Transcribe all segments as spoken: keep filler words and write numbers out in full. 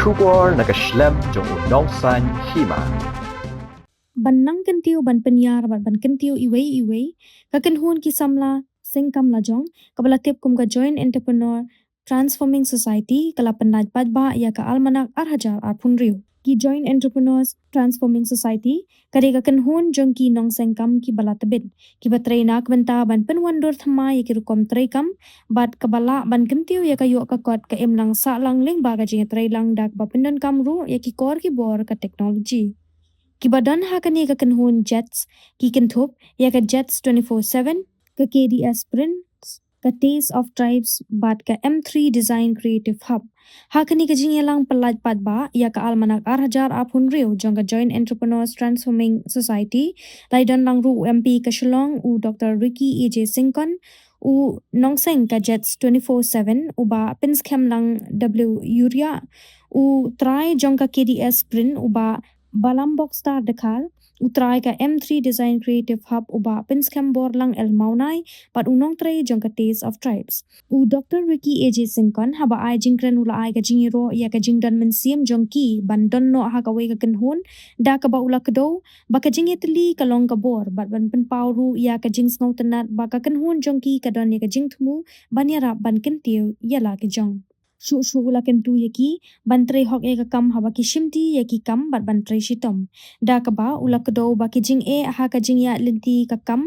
Khubor na ka shlem jong u Nongsaiñ Hima. Ban nang kyntiew ban pynïar bad ban kyntiew iwei iwei, ka kynhun ki samla seng kam lajong, kaba la tip kum ka Joint Entrepreneur Transforming Society, ka la pynlait paidbah ïa ka Almanak ar hajar arphew hynriew. Ki Joint Entrepreneurs Transforming Society ka dei ka kynhun jong ki nongseng kam kiba la tbit, kiba trei na ka bynta ban pynwandur thymmai ïa ki rukom treikam, bad kaba lah ban kyntiew ïa ka ïoh ka kot ka imlang sahlang lyngba ka jingïatreilang da kaba pyndonkam ruh ïa ki kor ki bor ka technology. Kiba don ha kane ka kynhun JETS ki kynthup ïa ka JETS twenty-four seven, ka KDS Print, ka Taste of Tribes bad ka M three Design Creative Hub. Ha kane ka jingïalang pynlait paidbah ïa ka Almanak ar hajar arphew hynriew jong ka Joint Entrepreneurs Transforming Society, la ïadon lang ruh u MP ka Shillong, u Doctor Ricky A J Syngkon, u nongseng ka JETS twenty-four seven, u Bah Pynskhem Lang W Uriah, u trai jong ka KDS Print, u Bah Balam Bokstar Dkhar, u trai ka M three Design Creative Hub, u Bah Pynskhem Borlang L Mawnai, bad u nongtrei jong ka Taste of Tribes. U Doctor Ricky A J Syngkon, haba ai jingkren, u la ai ka jingïaroh ïa ka jingdon mynsiem jong ki ban don noh ha kawei ka kynhun, da kaba u la kdew ba ka jingïatylli ka long ka bor, bad ban pynpaw ruh ïa ka jingsngewtynnad ba ka kynhun jong ki ka don ïa ka jingthmu ban ïarap ban kyntiew ïa la ki jong. Shuh shuh u la kyntu ïa ki ban trei hok ïa ka kam haba ki shimti ïa ki kam bad ban trei shitom. Da kaba u la kdew ba ki jingeh ha ka jingïaid lynti ka kam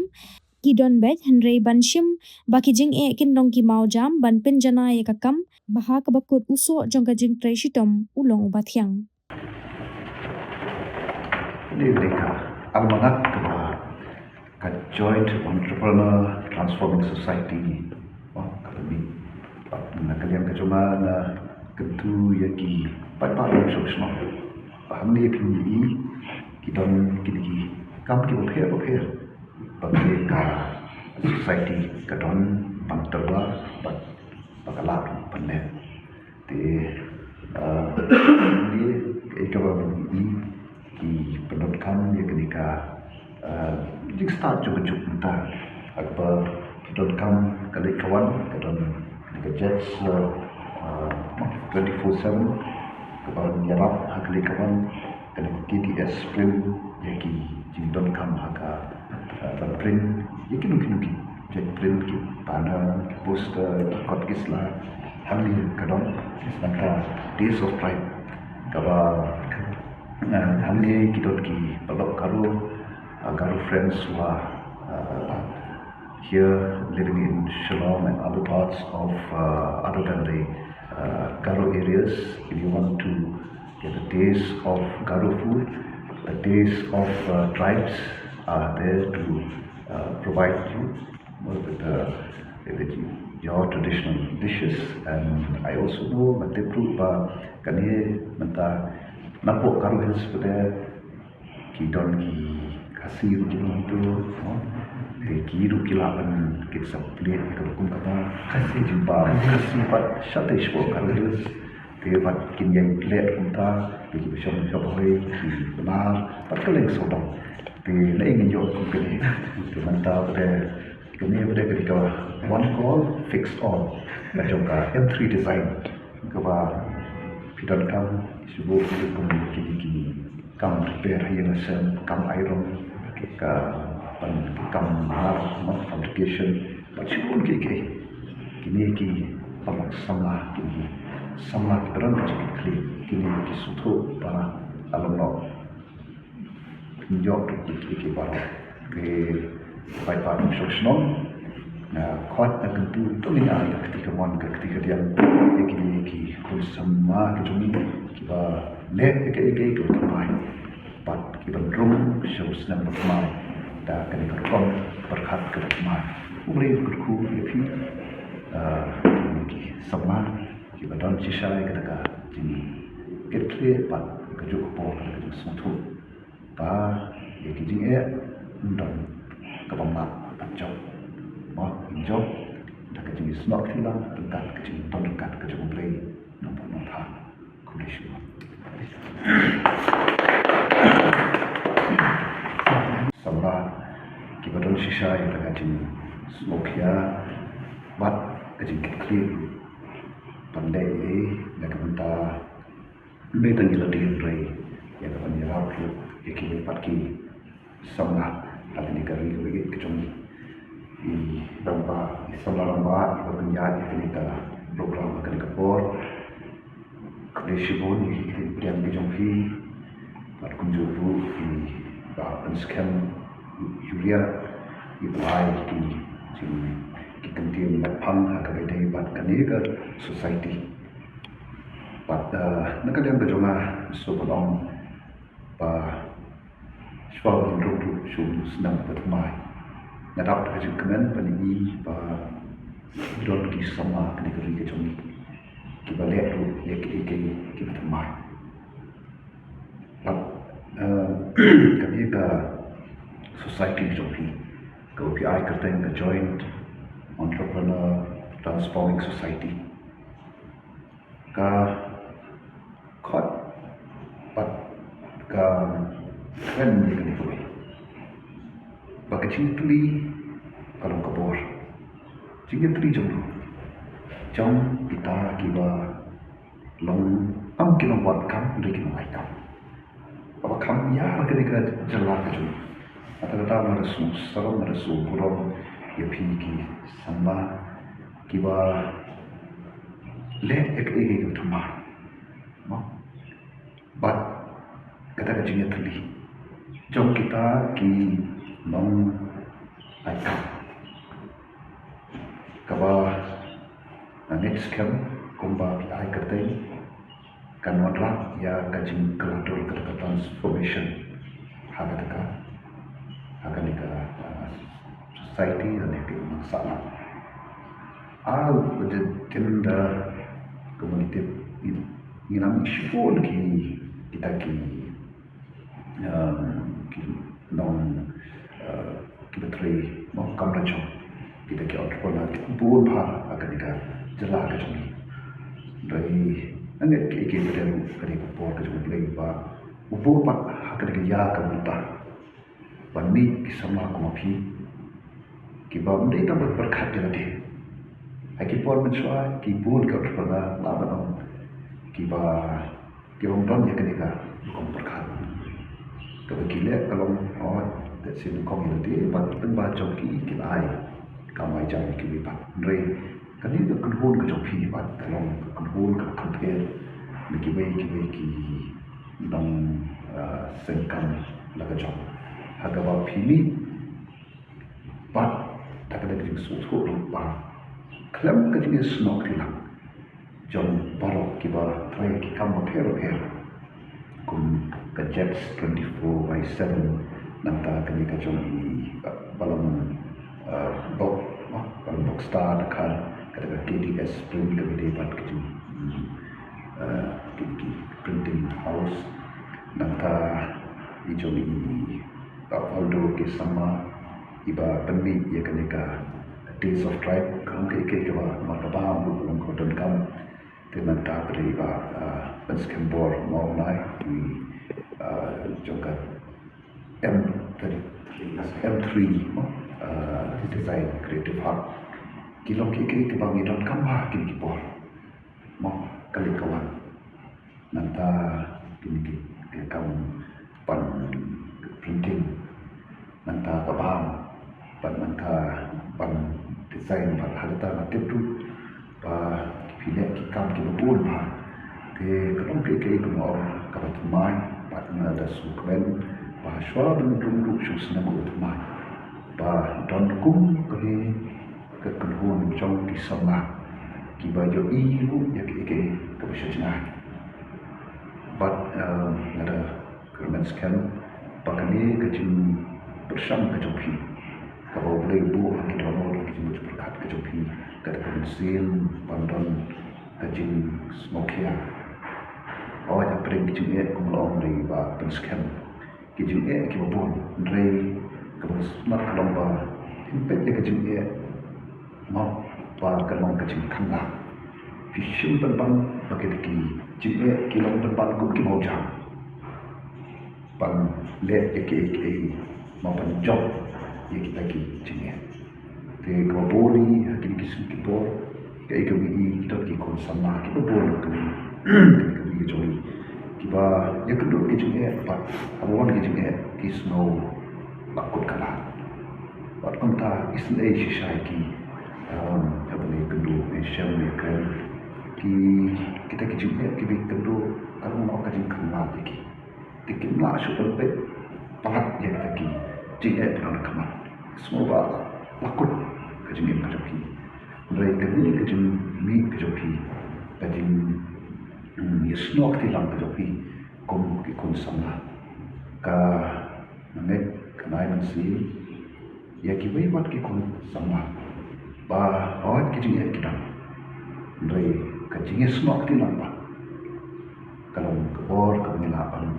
ki don beit, hynrei ban shim ba ki jingeh kin long ki mawjam ban pynjanai ïa ka kam, ba ha kaba kut u soh jong ka jingtrei shitom u long uba thiang. Ni ka almanak kaba ka Joint Entrepreneur Transforming Society, oh, kata ni. Bad na ka liang ka jong nga, nga kyntu ïa ki paidbah lem shnong shnong. Ba hangne phin ïohi ki don kine ki kam kiba pher bapher ba ka society ka don ban tyrwa bad ba ka lah ban leh. Te, ah, ni ka ïa kaba ngi ki pyndonkam ïa kane ka, ah, jingstad jong ka juk mynta. Haba pyndonkam ka leit ka wan, ka don kane ka JETS, ah, ah, twenty-four seven, kaba ïarap ha ka leit ka wan, kane ka KDS Print, ïa ki jingdonkam ha ka, ah, ban print ïa kino kino ki, jait print, ki banner, ki poster, ki kot ki sla. Hangne ka don, nangta Taste of Tribes, kaba, ah, hangne ki don ki paralok Garo, ah, Garo friends who are, ah, here living in Shillong and other parts of, uh, other than the, uh, Garo areas. If you want to get the taste of Garo food, the Taste of, uh, Tribes are there to, uh, provide you with the, with your traditional dishes. And I also know, nga tip ruh ba kane mynta napoh Garo Hills pat ki don ki Khasi ruh ki don tu, no? Te ki ruh ki lah ban kit sa plie ïa ka kum kata Khasi jingpang, Khasi pat shatei shapoh Garo Hills. Te pat kin ïeng plie kumta, te ki bishop bishop hoi, ki bnar, pat ka leng sawdong. Te lei ngin ïoh kum kane. Te mynta pat kane pat ka one call fix all. Ka jong ka M three design. Kaba phi donkam, shu buh ki kum ki, ki kam repair ha ïing ha sem, kam iron, ka ban kam nar, no, fabrication, bad shu buh ki, ki. Kine ki pynlong samla, kine ki samla ki pynlong ka jingkitkhlieh, kine ki sngewthuh ba ka long noh. Pynïoh ki, ki, ki baroh. Ki paidbah shnong shnong. Nga khot, nga kyntu, to ngin ai ka kti kamon, ka kti kadiang ïa kine ki khun samla ki jong ngi kiba leh ïa kaei kaei kaba thymmai. Bad kiban rung sha u snem ba thymmai da kane ka rukom pyrkhat kaba thymmai. U Blei un kyrkhu ïa phi, ah, kine ki samla kiba don shisha ïa kata ka jingkitkhlieh bad kajuh ka por, kata ka jingsngewthuh. Ba ïa ki jingeh ym don kaba map ban jop. Mo, ngin jop da ka jingïasnoh kti lang ryngkat ka jington ryngkat ka jong U Blei nongbuh nongthaw. Khublei shibun. Samla kiba don shisha ïa ka jingsngewkhia bad ka jingkitkhlieh ban leh ïa ka bynta Ym dei tang ïa lade hynrei ïa ka ban ïarap ruh ïa kiwei pat ki samla ha kane ka ri kaba ïeit ka jong ngi. I rangbah, i samla rangbah iba pynïaid ïa kane ka program ha kane ka por. Khublei shibun ïa ki pdiang ki jong phi. Bad kumjuh ruh i Bah Pynskhem Uriah iba ai ki jing ki kyntien ba phang ha kaba ïadei bad kane ka society. Bad, eh, na ka liang ka jong nga, sngewbha ban ong ba shuwa ban rung ruh shu snem ba thymmai, nga dap da ka jingkmen ban ïohi ba don ki samla ha kane ka ri ka jong ngi kiba leh ruh ïa kiei kiei kiba thymmai. Bad, eh, kane ka society ka jong phi kaba phi ai kyrteng ka Joint Entrepreneur Transforming Society ka khot bad ka kren ïa kane kawei ba ka jingïatylli ka long ka bor. Jingïatylli jong ngi, jong kita kiba long, ym ki long wad kam hynrei ki long ai kam. Kaba kham ïar kane ka jylla ka jong ngi. Kata kata nga da sngewsarong, nga da sngewburom ïa phi ki samla kiba leh ïa kaei kaei kaba thymmai. Mo? Bad kata ka jingïatylli jong kita ki nong ai kam kaba nga ngeit skhem kumba phi ai kyrteng kan wanrah ïa ka jingkylla dur, kata ka transformation ha kata ka, ha kane ka, ah, society lane ka imlang sahlang. Ar ba dei tynda kumba ngi tip, ngi, ngi nang shibun ki, kita ki, um, ki nong, uh, kiba trei, nong kam lajong, kita ki entrepreneur ki bun bha ha kane ka jylla ka jong ngi. Hynrei nga ngeit kiei kiei ba dei ruh, kane ka por ka jong U Blei ba u buh pat ha kane ka ïa ka bynta ban mih ki samla kum ma phi kiba ym dei tang ban pyrkhat ïa lade. Ha ki por mynshuwa ki bun ki entrepreneur, la ban ong, kiba, kiba ym don ïa kane ka rukom pyrkhat. Kaba ki leh ka long, oh, ka sien nyngkong ïa lade bad tang ba jong ki ki la ai kam ai jam ïa kiwei pat. Hynrei kane ka kynhun ka jong phi pat ka long ka kynhun kaba kham pher na kiwei kiwei ki nong, ah, seng kam la ka jong, ha kaba phi mih pat da kane ka jingsngewthuh ruh ba khlem ka jingïasnoh kti lang jong baroh kiba trei ki kam bapher bapher, kum ka Jets twenty-four by seven, nangta kane ka jong i, uh, Ballon, uh, D'Or, uh, Ballon d'Or Star, da ka, kata ka K D S Print, kaba dei bad ka jong, mm, uh, ki, ki printing house, nangta i jong i, uh, Valdo Gaisama iba pynmih ïa kane ka Days of Tribe, ka long kaei kaei kaba markaba, ka long kaba donkam. Te nangta pat i Bah, ah, Pynskhem Bor Mawlai, i, ah, jong ka M three, M three, mo, ah, Design Creative Hub. Ki long kiei kiei kiba ngi donkam ha kine ki por. Mo, ka leit ka wan. Nangta kine ki, ki kam ban printing, nangta ka bam, bad nangta ban design, bad ha kata nga tip ruh ba phi leh ki kam kiba bun bha. Te ka long kaei kaei kaba ong kaba thymmai, bad nga da sngewkmen ba shuwa ban rung ruh shu snem kaba thymmai ba don kum kane ka kynhun jong ki samla kiba ïohi ruh ïa kaei kaei kaba sha jngai. Bad, eh, nga da kyrmen skhem ba kane ka jingpyrshang ka jong phi kaba U Blei u buh ha ki dohnud, ha ki jingpyrkhat ka jong phi, ka da ka mynsiem ban don ka jingsngewkhia. Hooid, hapdeng ki jingeh, kum la ong da i Bah Pynskhem, ki jingeh kiba bun, hynrei kaba sngewtynnat ka long ba phin peit ïa ka jingeh, mo, ba ka long ka jingkhang lang. Phi shim pynban ba kita ki jingeh ki long pynban kum ki mawjam ban leh ïa kiei kiei, mo, ban jop ïa kita ki jingeh. Te kaba bun hi ha kine ki sngi ki por, kaei kaba ngi ïohi, ki don ki khun samla kiba bun ha kane ka ri ka jong ngi. Kiba ïakynduh ki jingeh bad haba wan ki jingeh ki sngew la kut ka lad. Bad kumta isynei shisha ïa ki, um, haba ngi ïakynduh, ngi shem, ngi kren, ki, kita ki jingeh kiba ïakynduh ka long noh ka jingkhanglad ïa ki. Te kim lah shuh ban peit palat ïa kita ki jingeh ba don ha khmat. Sngew ba la kut ka jingim ka jong ki. Hynrei kane ka jingmih ka jong ki, ka jing, hmm, ïasnoh kti lang ka jong ki kum ki khun samla, ka ngeit, ka nai mynsiem ïa kiwei pat ki khun samla ba hooid ki jingeh ki dang, hynrei ka jingïasnoh kti lang pat ka long ka bor kaba ngi lah ban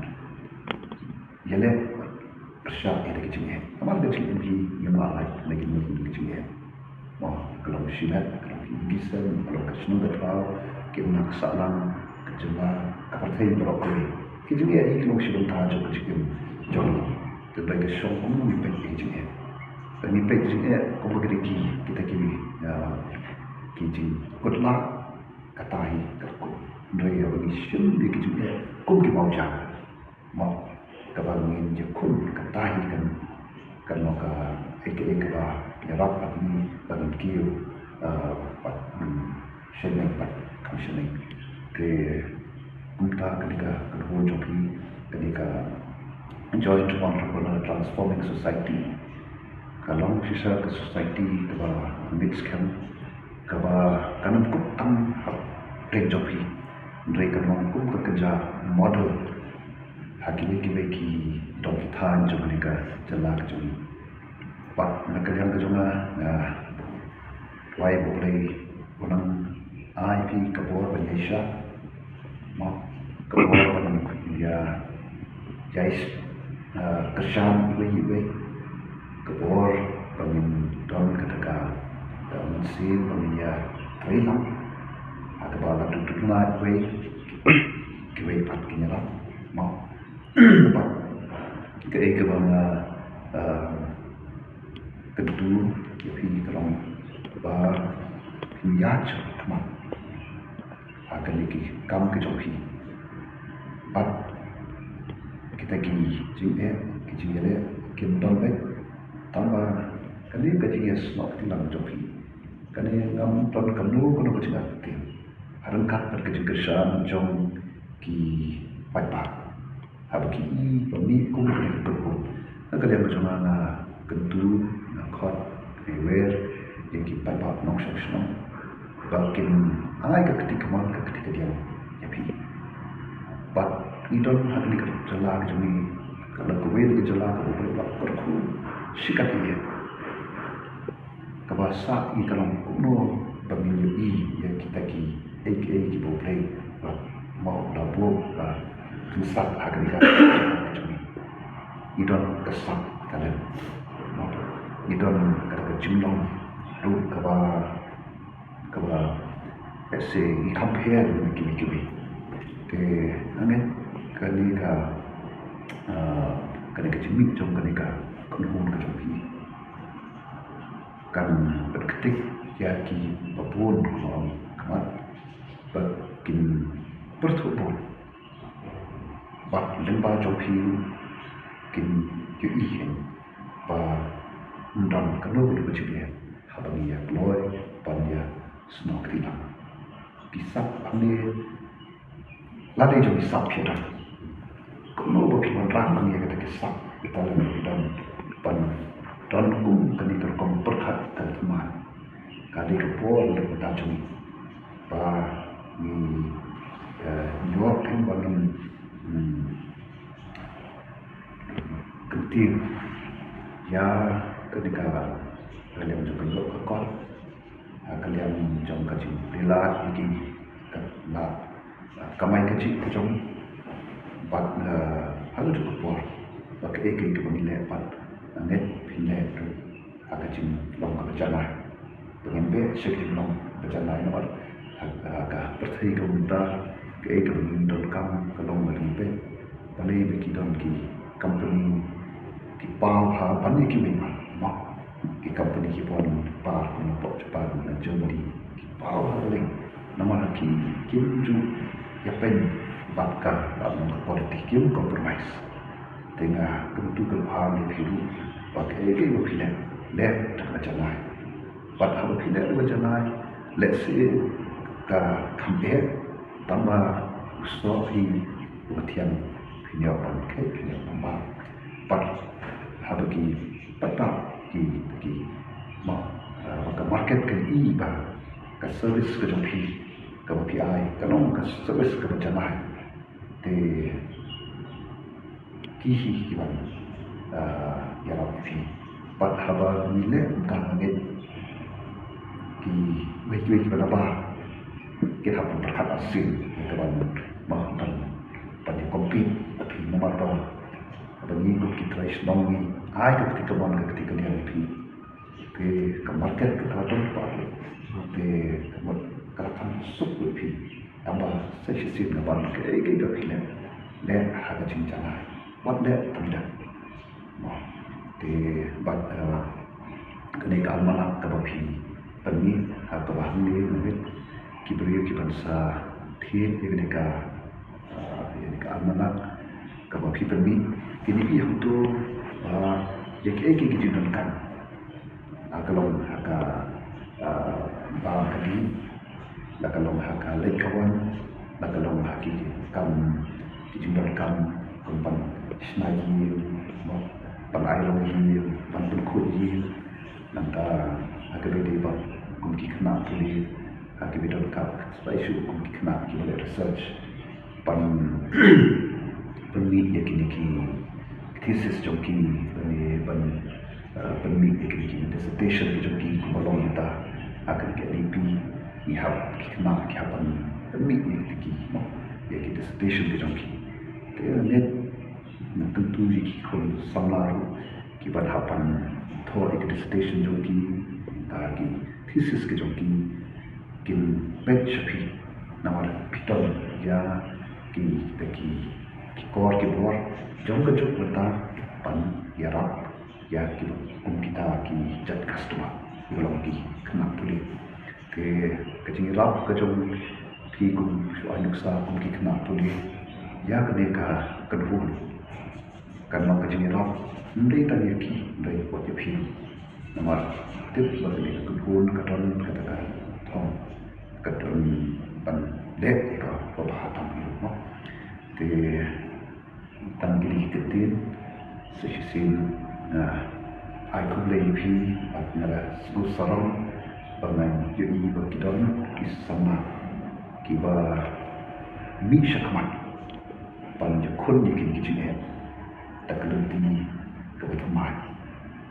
ïaleh pyrshah ïa ki jingeh. Namar ka jingim hi ngim lah lait na ki mut ki jingeh. Mo, ka long shimet, ka long ki ïing ki sem, ka long ka shnong ka thaw, ki imlang ki sahlang, ka jylla, ka pyrthei baroh kawei. Ki jingeh hi ki long shi bynta jong ka jingim jong ngi. Te hynrei ka shong kumno ngi peit ïa ki jingeh. Te ngi peit jingeh kumba ki dei ki, kita ki, ah, ki jingkut lad, kata hi ka kut. Hynrei haba ngi shim ïa ki jingeh kum ki mawjang, mo, kaba ngin ïakhun, kata hi kan, kan long kaei kaei kaba ïarap ïa ngi ba ngan kiew, ah, bad, hmm, shaneng bad kham shaneng. Te kumta kane ka, ka kynhun jong phi, kane ka Joint Entrepreneur Transforming Society, ka long shisha ka society kaba mix camp, kaba kan ym kut tang hapdeng jong phi, hynrei kan long kum ka kynja model ha kiwei kiwei ki dong ki thaiñ jong kane ka jylla ka jong ngi. Bad na ka liang ka jong nga, nga duwai ba U Blei un nang ai ïa phi ka bor ban ïaishah, mo, ka bor ban ïa, ïa, ah, kyrshan iwei iwei, ka bor ba ngin don kata ka, ah, mynsiem ba ngin ïa trei lang ha kaba la duna iwei, kiwei pat kin ïarap, mo. Bad kaei kaba nga, ah, kyntu ïa phi ka long ba phin ïaid shakhmat ha kine ki kam ki jong phi. Bad kita ki jingeh, ki jingeh kin don beit, tangba kane ka jingïasnoh kti lang jong phi, kane ngam don kano kano ka jingïaid ha ryngkat bad ka jingkyrshan jong ki paidbah. Haba ki i ba mih kum kane ka kynhun, na ka liang ka jong nga, nga kyntu, nga khot, nga wer ïa ki paidbah nongshong shnong ba kin ai ka kti kamon, ka kti kadiang ïa phi. Bad ngi don ha kane ka jylla ka jong ngi, ka la kawei na ka jylla kaba U Blei u la kyrkhu shikatdei, kaba sah ïa ka long kumno ba ngin ïohi ïa kita kiei kiei kiba U Blei u la, mo, u la buh, u la pynsah ha kane ka jylla ka jong ngi. Ngi don ka sap talent, mo, ngi don kata ka jinglong ruh kaba, kaba, eh, lehse ngi kham pher na kiwei kiwei. Te nga ngeit kane ka, ah, kane ka jingmih jong kane ka kynhun ka jong phi kan pynktik ïa kiba bun kumba ong khmat, ba kin pyrthuh bun, bad lyngba jong phi kin ïohi hi ba ym don kano kano ka jingeh haba ngi ïa kloi ban ïa snoh kti lang. Ki sap hangne, lade jong ki sap phi don, kumno ba phi wanrah lang ïa kita ki sap, kita lada phi don ban don kum kane ka rukom pyrkhat ka thymmai, ka dei ka por lada mynta jong ngi ba ngi, eh, ïoh phin ba ngin, hmm, kyntiew ïa kane ka liang jong ka ïoh ka kot, ha ka liang jong ka jingpynlait ïa ki, ka la, ah, kamai kajih ka jong ngi. Bad, ah, ha kajuh ka por ba kaei kaei kaba ngi leh pat, ah, ngeit phin leh ruh ha ka jinglong kaba janai. Ba ngin beh sha ka jinglong kaba janai namar ha, ha ka pyrthei kaba mynta kaei kaba ngi donkam ka long ba ngin beh. Balei ba ki don ki company ki paw ha ban ïa kiwei pat, mo. Ki company ki paw na Nepal, na pok Japan, na Germany, ki paw ha balei? Namar ki, kim ju ïa pyn Ka la long ka politik, kim compromise. Te nga kyntu kynpham ïa phi ruh ba kaei kaei ba phi leh, leh da kaba janai. Bad haba phi leh da kaba janai, lehse ka kham eh, tangba u soh hi u Pathian phin ïoh ban khet, phin ïoh ban bam. Bad haba ki paidbah ki, ki, ma, ah, ba ka market ka i ba ka service ka jong phi kaba phi ai ka long ka service kaba janai. Te ki hi ki ban, ah, ïarap ïa phi. Bad haba ngi leh kumta, ngi kiwei kiwei kiba nabar kin hap ban pyrkhat arsien ïa ka ban, ma, ban, ban ïa compete ïa phi, namar ba haba ngi kum ki trai shnong ngi ai ka kti kamon, ka kti kadiang ïa phi, te ka market ka la don pat. Te ka mut ka la kham suk ïa phi. Tangba sa shisien nga ban kaei kaei kaba phi leh, leh ha ka jingjanai, wat leh tang da. Mo, te bad, eh, kane ka almanach kaba phi pynmih ha kaba hangne, nga ngeit ki briew ki ban sa thied ïa kane ka, eh, ïa kane ka almanach kaba phi pynmih, kin ïohi hangto, eh, ïa kiei kiei ki jingdonkam. La ka long ha ka, ah, bam ka dih, la ka long ha ka leit ka wan, la ka long ha ki kam, ki jingdonkam kum ban shna ïing, mo, ban ai longïing, ban pynkhuid ïing, nangta ha kaba ïadei bad kum ki khynnah pule, ha kaba donkam, specially kum ki khynnah kiba leh research. Ban pynmih ïa kine ki thesis jong ki, ban, ban, eh, pynmih ïa kine ki dissertation ki jong ki kumba long mynta ha kane ka N E P. Ngi hap, ki khynnah ki hap ban pynmih ïa kine ki, ïa ki dissertation ki jong ki. Te nga ngeit, nga kyntu ïa ki khun samla ruh kiba hap ban thoh ïa ki dissertation jong ki, nangta ki thesis ki jong ki, kin peit sha phi, namar phi don ïa ki, ki, ki kor ki bor jong ka juk mynta ban ïarap ïa ki, kum kita ki jait customer, ki long ki khynnah pule. Te ka jingïarap ka jong phi kum shu ai nuksa kum ki khynnah pule ïa kane ka kynhun. Kan long ka jingïarap, ym dei tang ïa ki, hynrei wat ïa phi. Namar tip ba kane ka kynhun ka don kata ka thong, ka don ban leh ïa ka ba bha tam ïa u, mo. Te tang kine ki ktien, sa shisien nga ai khublei ïa phi, bad nga la sngewsarong ba ngan ïohi ba ki don ki samla kiba mih shakhmat ban ïakhun ïa kine ki jingeh da ka lynti kaba thymmai.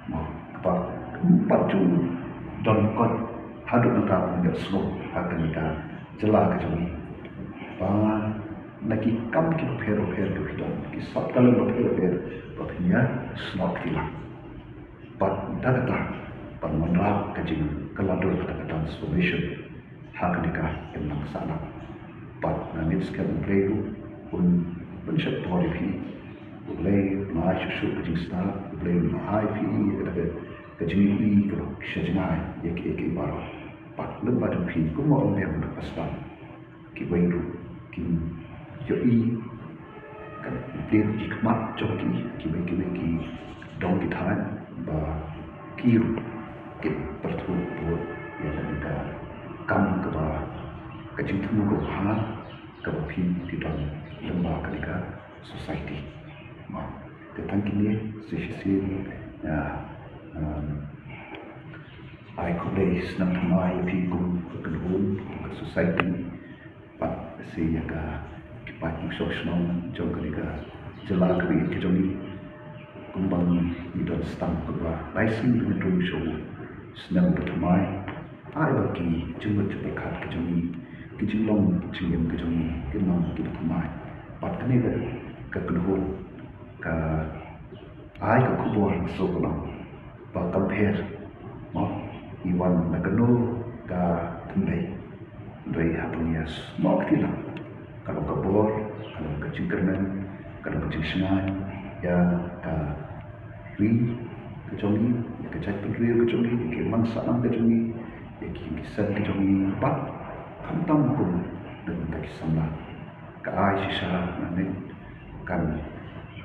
Mo, kaba ym pat ju don koit haduh mynta ban ïohsngew ha kane ka jylla ka jong ngi. Ba na ki kam kiba pher bapher kiba phi don, ki sap talent bapher bapher ba phin ïasnoh kti lang. Bad da kata ban wanrah ka jingkylla dur, kata ka transformation ha kane ka imlang sahlang. Bad nga ngeit skhem U Blei ruh un pynshait por ïa phi. U Blei un ai shuh shuh ka jingstad, U Blei un ai phi ïa kata ka, ka jingïohi kaba sha jngai ïa kiei kiei baroh. Bad lyngba jong phi, kumba ong biang da ka sdang, kiwei ruh kin ïohi, kan plie ki khmat jong ki, kiwei kiwei ki dong ki thaiñ ba ki ruh kin pyrthuh bud ïa kane ka kam kaba, ka jingthmu kaba bha kaba phi, phi don lyngba kane ka society. Mo, te tang kine sa shisien, ïa, um, ai khublei snem thymmai ïa phi kum ka kynhun, kum ka society, bad sa ïa ka, ki paid nongshong shnong jong kane ka jylla kaba ïeit ka jong ngi. Kumba ngi don stamp kaba lai sien ba ngi rung sha u snem ba thymmai. Ai ba ki jingmut jingpyrkhat ka jong ngi, ki jinglong jingim ka jong ngi kin long kiba thymmai. Bad kane ka, ka kynhun ka ai ka khubor sngewbha ba kam pher, mo, ngi wan na kano ka tynrai, hynrei haba ngi ïasnoh kti lang, ka long ka bor, ka long ka jingkyrmen, ka long ka jingshngaiñ ïa ka ri ka jong ngi, ïa ka jaitbynriew ka jong ngi, ïa ka imlang sahlang ka jong ngi, ïa ki ïing ki sem ka jong ngi, bad khamtam kum na ka bynta ki samla. Ai shisha na miet kan,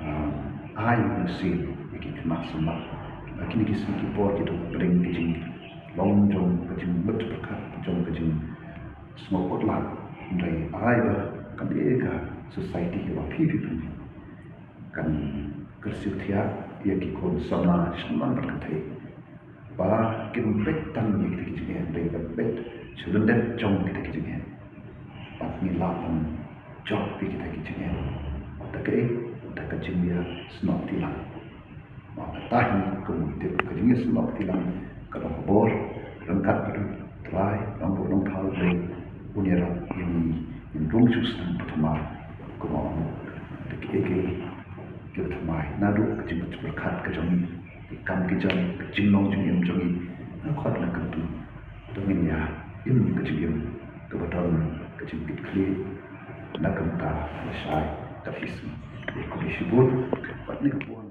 ah, ai mynsiem ïa ki khynnah samla. Ba kine ki sngi ki por ki dang pdeng ka jinglong jong ka jingmut pyrkhat jong ka jingsngewkut lad. Hynrei ai ba kane ka society kaba phi phi pynmih kan kyrsiew thiah ïa ki khun samla shnong bad kynthei. Ba kim peit tang ïa kita ki jingeh, hynrei ba peit sha lyndet jong kita ki jingeh. Bad ngi lah ban jop ïa kita ki jingeh. Bad da kaei, bad da ka jingïasnoh kti lang. Bad kata hi kum u tip ka jingïasnoh kti lang ka dong ka bor, ryngkat bad u Trai Nongbuh Nongthaw Blei un ïarap ïa ngi ngin rung suk sdang ba thymmai. Kumba ong da kaei kaei kiba thymmai naduh ka jingpyrkhat ka jong ngi, ki kam ki jam, ka jinglong jingim jong ngi, na khot na kyntu. To ngin ïa im ka jingim kaba don ka jingkitkhlieh na ka bynta lashai ka phi sngi. Ïa khublei shibun bad ne ka por.